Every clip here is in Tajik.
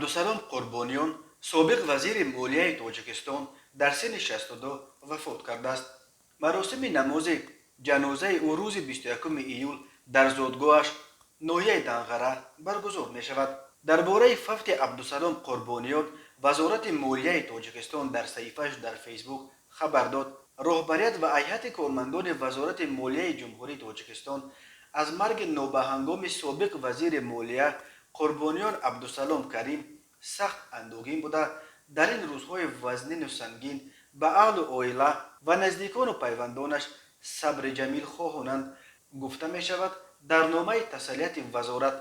Абдусалом Қурбониён, собиқ вазири молияи Тоҷикистон, дар синни 62 вафот кардааст. Маросими намози ҷанозаи ӯ рӯзи 21 июл дар зодгоҳаш, ноҳияи Данғара, баргузор мешавад. Дар бораи фавти Абдусалом Қурбониён Вазорати молияи Тоҷикистон дар саҳифааш дар Фейсбук хабар дод. Роҳбарият ва ҳайати кормандони Вазорати молияи Ҷумҳурии Тоҷикистон аз марги нобаҳангоми собиқ вазири молия Қурбониён Абдусалом Карим сахт андӯҳгин буда, дар ин рӯзҳои вазнину сангин ба аҳлу оила ва наздикону пайвандонаш сабри ҷамил хоҳонанд, гуфта мешавад дар номаи тасаллияти вазорат.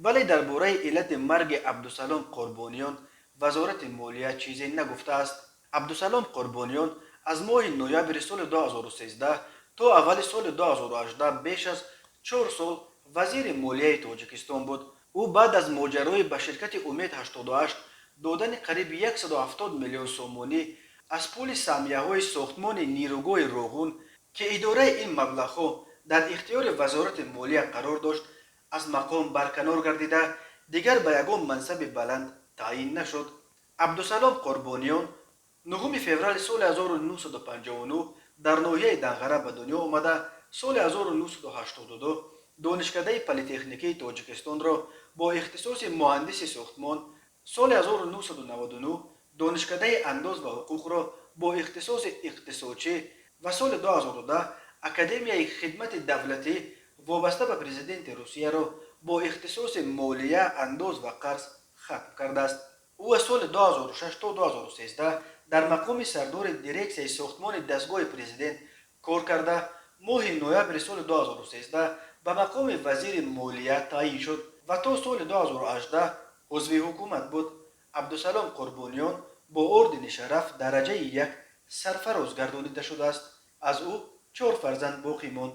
Вале дар бораи иллати марги Абдусалом Қурбониён Вазорати молия чизе нагуфтааст. Абдусалом Қурбониён аз моҳи ноябри соли 2013 то аввали соли 2018 беш аз 4 сол вазири молияи Тоҷикистон буд. Ӯ баъд аз моҷарои ба ширкати «Умед 88» додани қариб 170 миллион сомонӣ аз пули саҳмияҳои сохтмони нерӯгоҳи Роғун, ки идораи ин маблағҳо дар ихтиёри Вазорати молия қарор дошт, аз мақом барканор гардида, дигар ба ягон мансаби баланд таъйин нашуд. Абдусалом Қурбониён 9 феврали соли 1959 дар ноҳияи Данғара ба дунё омада, соли 1982 Донишкадаи политехникии Тоҷикистонро бо ихтисоси муҳандиси сохтмон, соли 1999 Донишкадаи андоз ва ҳуқуқро бо ихтисоси иқтисодчӣ ва соли 2010 Академияи хидмати давлатӣ вобаста ба Президенти Русияро бо ихтисоси молия, андоз ва қарз хатм кардааст. Ӯ аз соли 2006 то 2013 дар мақоми сардори дирексияи сохтмони дастгоҳи президент кор карда, моҳи ноябри соли 2013 ба мақоми вазири молия таъйин шуд ва то соли 2018 узви ҳукумат буд. Абдусалом Қурбониён бо ордени Шараф дараҷаи як сарфароз гардонида шудааст. Аз ӯ чор фарзанд боқӣ монд.